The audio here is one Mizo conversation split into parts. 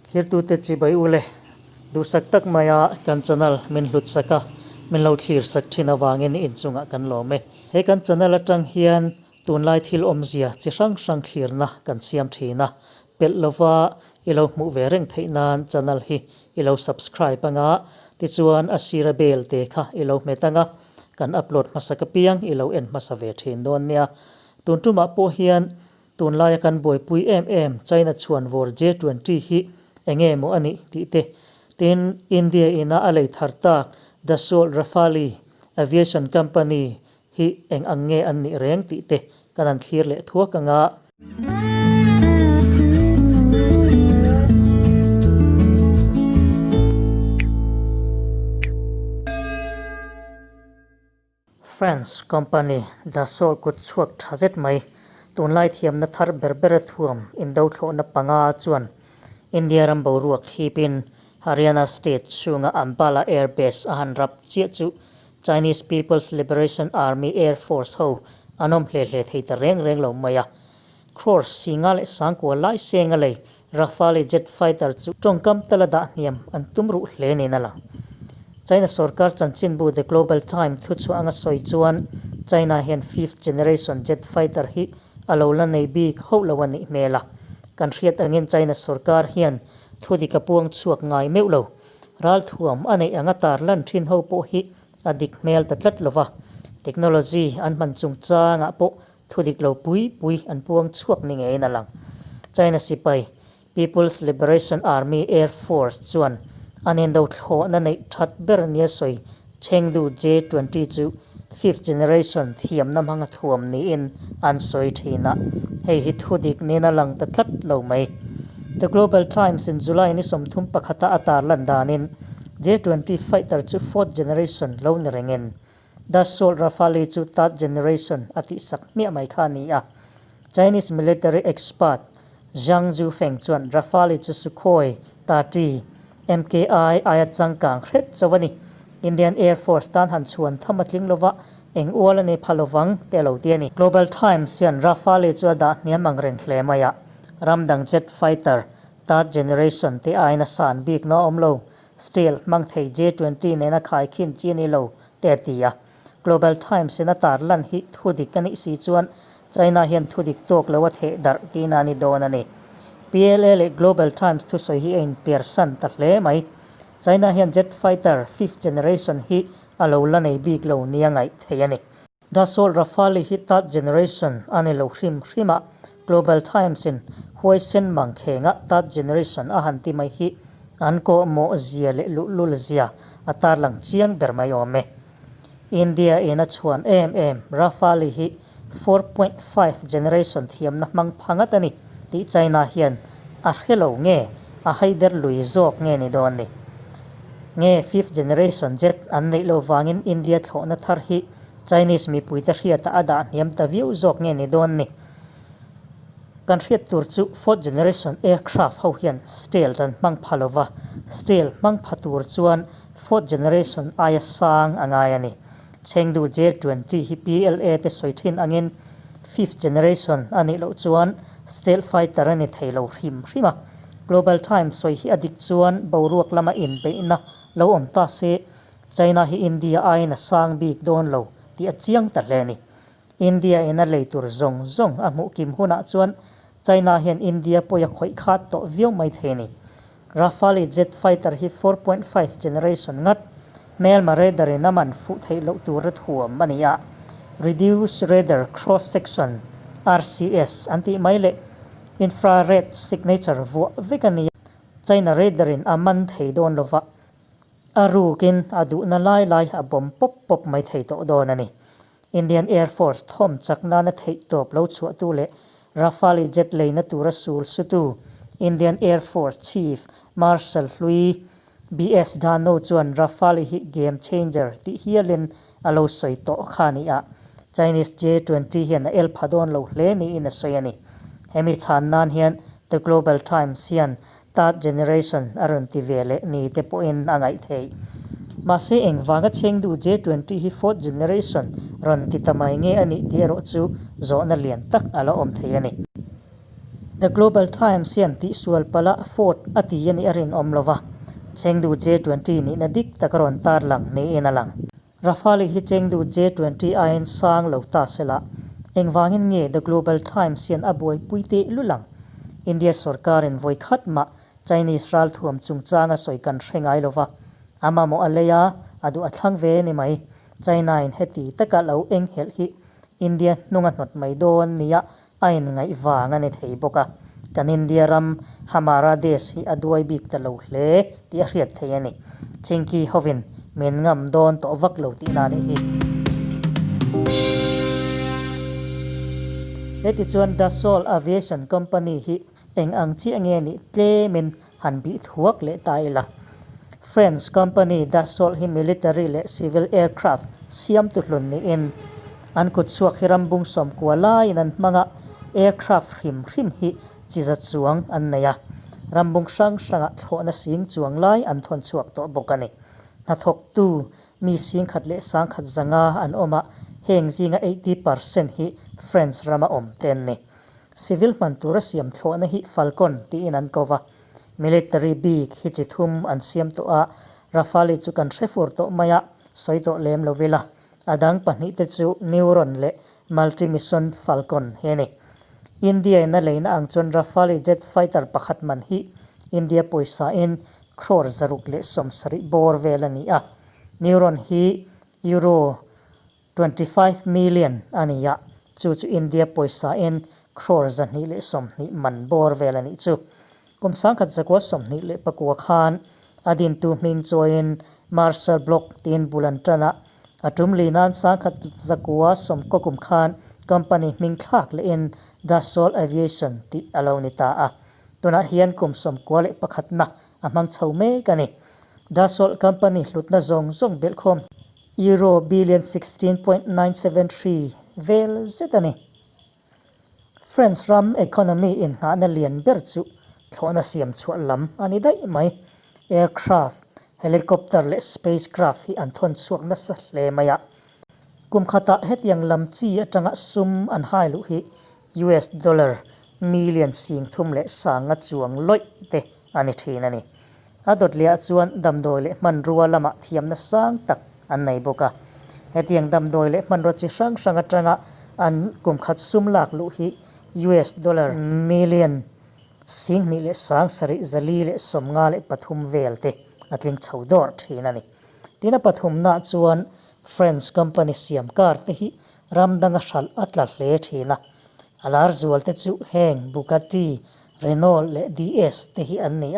Thirtute chibai u le, duhsak tak maia kan channel min hlutsak a, min lo thlirsak thin avangin inchungah kan lawm e. He kan channel atang hian tunlai thil awmzia chi hrang hrang thlirna kan siam thin a, pelh lova i lo hmuh ve reng theih nan channel hi i lo subscribe anga, tichuan a sira bell te kha i lo hmet anga, kan upload hmasak apiang i lo en hmasa ve thin dawn nia. Tun tumah pawh hian Tunlaia kan buaipui em em China chhuanvawr J 20 hi enge maw a nih tih te, tin India ina a lei thar tak Dassault Rafale Aviation Company hi eng ang nge an nih reng tih te kan han thlir leh thuak ang a. France company Dassault kut chhuak tha zet mai. Tunlai thiamna thar ber bera thuam indo thlawhna panga chuan India ram boruak hipin Haryana state chhunga Ambala Air Base a han rap chiah chu Chinese People's Liberation Army Air Force ho an awm hle hle thei ta reng reng lo mai a. Crore singa leh sangkua lai senga lei Rafale jet fighter chu tawngkam tala dah hniam an tum ruh hle niin a lang. China sorkar chanchinbu The Global Time thuchhuah anga sawi chuan China hian fifth generation jet fighter hi a lo la nei bik hauh lo a nih hmel a. Kan hriat angin China sorkar hian thudik a puang chhuak ngai meuh lo. Ralthuam a neih anga tar lan thin ho pawh hi a dik hmel ta tlat lo va. Technology an hman chungchangah pawh Thudik lo pui pui an puang chhuak ni ngeiin a lang. China sipai, People's Liberation Army Air Force chuan an indo thlawhna neih that ber nia sawi Chengdu J-20 chu fifth generation thiamna hmanga thuam niin an sawi thin a, hei hi thudik niin a lang ta tlat lo mai. The Global Times in July ni 31 a a tarlan danin J-20 fighter chu fourth generation lo ni rengin Dassault Rafale chu third generation a tihsak hmiah mai kha a ni a. Chinese military expert Zhang Zufeng chuan Rafale chu Sukhoi 30 MKI aia changkang hret chauh a ni. Indian Air Force tan han chhuan tham a tling lova, eng ual a nei pha lovang te a lo ti a ni. Global Times hian Rafale chu a dah hniam ang reng hle mai a, ram dang jet fighter third generation te aiin a san bik na awm lo. Steel hmang thei J-20 nena khaikhin chi a ni lo te a ti a. Global Times in a tar lan hi thudik a nih si chuan China hian thudik tawk lo a theh darh tihna a ni dawn a ni. PLA leh Global Times thusawi hi a inpersan ta hle mai. China hian jet fighter fifth generation hi a lo la nei bik lo nia ngaih theih a ni. Dassault Rafale hi third generation a ni lo hrim hrim a, Global Times in huaisen mangkhenga third generation a han ti mai hi an kawhmawh zia leh luhlul zia a tarlang chiang ber mai awm e. India in a chhuan em em Rafale hi 4.5 generation thiamna hmang pha ngat a ni tih China hian a hre lo nge a haider lui zawk nge ni dawn ni? Nge fifth generation jet an neih loh vangin India thlawhna thar hi Chinese mipuite hriatah a dah hniam ta viau zawk nge ni dawn ni? Kan hriat tur chu fourth generation aircraft ho hian stealth an hmang pha lova, stealth hmang pha tur chuan fourth generation aia sang a ngai a ni. Chengdu J-20 hi PLA te sawi thin angin fifth generation a nih loh chuan stealth fighter a ni thei lo hrim hrim a. Global Times sawi hi a dik chuan boruak lama inbeihna lo awm ta se China hi India aiin a sang bik dawn lo tih a chiang ta hle a ni. India in a lei tur zawng zawng a hmuh kim hunah chuan China hian India pawi a khawih khat tawh viau mai thei a ni. Rafale jet fighter hi 4.5 generation ngat hmelma radar in a man fuh theih loh tur a thuam a ni a, Reduced Radar Cross Section, RCS, an tih mai leh infrared signature vuah vek a ni a, China radar in a man thei dawn lova, a rukin a duhna lai lai a bawm pawp pawp mai thei tawh dawn a ni. Indian Air Force thawm chak nana theih tawp lo chhuahtu leh Rafale jet leina tura sul sutu Indian Air Force Chief Marshal hlui BS Dhano chuan Rafale hi game changer tih hialin a lo sawi tawh kha a ni a, Chinese J-20 hian a el pha dawn lo hle niin a sawi a ni. Hemi chhan nan hian The Global Times hian Third generation a rawn ti ve leh ni te pawhin a ngaih theih. Mahse engvanga Chengdu J-20 hi fourth generation rawn ti ta mai nge a nih tih erawh chu zawhna lian tak a la awm thei a ni. The Global Times hian tihsual palh a Ford a ti a nih a rinawm lo va, Chengdu J 20 nihna dik tak a rawn tarlang niin a lang. Rafale hi Chengdu J 20 aiin sang lo ta se la, engvangin nge The Global Times hian a buaipui teh lul ang? India sorkarin vawi khat mah Chinese ralthuam chungchang a sawi kan hre ngai lo va, a mamawh a lei a, a duh a thlang ve ni mai. China-in heti taka lo enghelh hi India hnung a hnawt mai dawn nia a inngaih vang a ni thei bawk a, kan India ram Hamara Desh hi a duai bik ta lo hle tih a hriat theih a ni. Chingki hovin min ngam dawn tawh vak lo tihna a nih hi. Hetichuan Dassault Aviation Company hi eng ang chiah nge nih tlemin han bih thuak leh ta ila. French company Dassault hi military leh civil aircraft siamtu hlun niin an kutchhuak hi ram bung sawmkua laiin an hmang a, aircraft hrim hrim hi chi za chuang an nei a, ram bung hrang hrangah thlawhna sing chuang lai an thawn chhuak tawh bawk a ni. Hnathawktu mi singkhat leh sangkhat zanga an awm a, heng zinga 80% hi French rama awm te an ni. Civil hman tura siam thlawhna hi Falcon tiin an ko va, military bik hi chi thum an siam tawh a, Rafale chu kan hre fur tawh mai a, sawi tawh lem lo ila. A dang pahnihte chu Neuron leh Multi-Mission Falcon hi a ni. India in a leina ang chuan Rafale jet fighter pakhat man hi India pawisa in crore 170 bawr vel a ni a, Neuron hi Euro 25 million a ni a, chu chu India pawisa in crore 220 man bawr vel a nih chu. Kum 1929 khan a dintu hming chawiin Marshall Block tiin bul an tan a, a tum li nan 1990 kum khan company hming thlak lehin Dassault Aviation tih a lo ni ta a. Tunah hian kum 91 na a hmang chho mek a ni. Dassault company hlutna zawng zawng belhkhawm Euro billion 16.973 vel zet a ni. French ram economy innghahna lian ber chu thlawhna siam chhuah lam a ni daih mai. Aircraft, helicopter leh spacecraft hi an thawn chhuak nasa hle mai a. Kum khatah hetiang lam chi atanga sum an hai luh hi US dollar million 33 sanga chuang lawih te a ni thin a ni. A dawt lehah chuan damdawi leh hmanrua lamah thiamna sang tak an nei bawk a. Hetiang damdawi leh hmanrua chi hrang hrang atanga an kum khat sum lak luh hi US dollar million 27,453 vel te a tling chho dawrh thin a ni. Tin a pathumnaah chuan French company siam car te hi ram danga hralh a tla hle thin a. A lar zual te chu heng Bugatti, Renault leh DS te hi an ni a,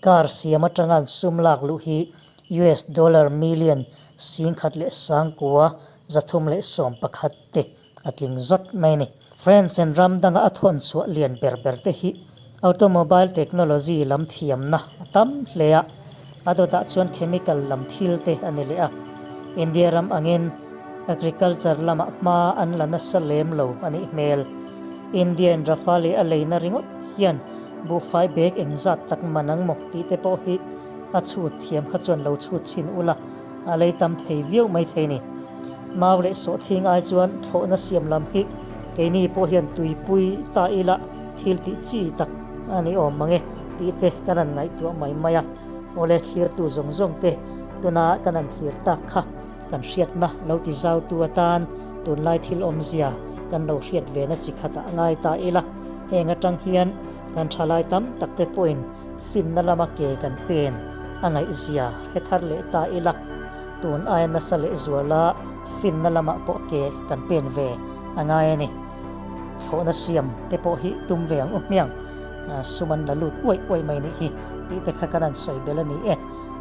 car siam atanga an sum lak luh hi US dollar million 19,311 te a tling zawt mai a ni. France in ram danga a thawn chhuah lian ber ber te hi automobile technology lam thiamna a tam hle a, a dawtah chuan chemical lam thil te a ni leh a. India ram angin agriculture lamah hma an la nasa lem lo a nih hmel. India in Rafale a leina ringawt hian buhfai bag engzat tak man ang maw tih te pawh hi a chhut thiam kha chuan lo chhut chhin ula, a lei tam thei viau mai thei ni. Mau leh sawhthing ai chuan thlawhna siam lam hi keini pawh hian tuipui ta ila thil tih chi tak a ni awm mang e tih te kan han ngaihtuah mai mai a. Awle thlirtu zawng zawng te tuna kan han thlir tak kha kan hriatna lo ti zautu atan tunlai thil awmzia kan lo hriat ve na chi khatah ngai ta ila, heng atang hian kan thalai tam tak te pawhin finna lama ke kan pen a ngaihzia hre thar leh ta ila, tun aia nasa leh zuala finna lamah pawh ke kan pen ve a ngai a ni. Thlawhna siam te pawh hi tum ve ang u hmiang, sum an la lut uaih uaih mai nih hi tih te kha kan han sawi belh a ni e.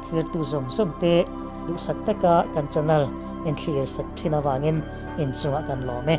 Thirtu zawng zawng te duhsak taka kan channel in thlir sak thin avangin inchungah kan lawm e.